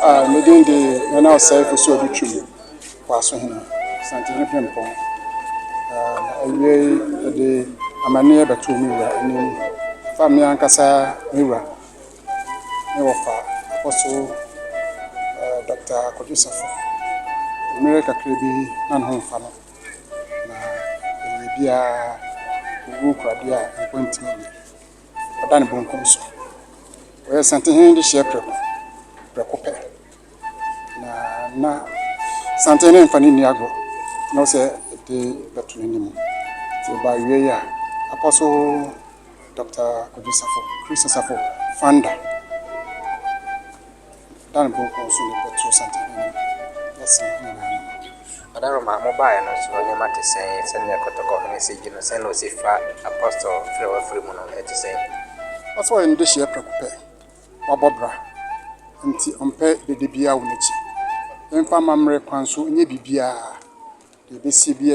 Me din de Nana Osei Fosu Adutwum, Kwasohene, Asantehene Frempɔn. Na awiei yɛde amanneɛ bɛtoo me wura anim fa me ankasa me wura ne wɔfa Apostle Dr. Kwadwo Safo. Mmerɛ kakra bi na ne ho mfa no, na ɛyɛ biara owuo kuradeɛ a nkwa ntumi nyi. Ɔda ne bonkum so. Ɔyɛ Santehene de hyɛ prɛko prɛko pɛ. Na Santehene mfa ne nni agorɔ na ɔsɛ de bɛto n'anim. Nti ɔba awie a, Apostle Dr. Kwadwo Safo, Christ Asafo founder, da ne bonkum so ne bɛto Santehene anim. Yɛsene nyinaa no. Ɔdaroma, mobaeɛ no nso no, nneɛma te sɛn? Sɛnea Kɔtɔkɔhene si gye no, sɛn na ɔsi fa Apostle frɛ wafiri mu no, ɛte sɛn? Ɔsɛ ɔyɛ ne de hyɛ prɛko pɛ. Wabɔ bra. Nti ɔmpɛ dede biara wɔ n'akyi. Yɛmfa amammerɛ kwan so nyɛ biribiara. Deɛ ɛbɛsi biara.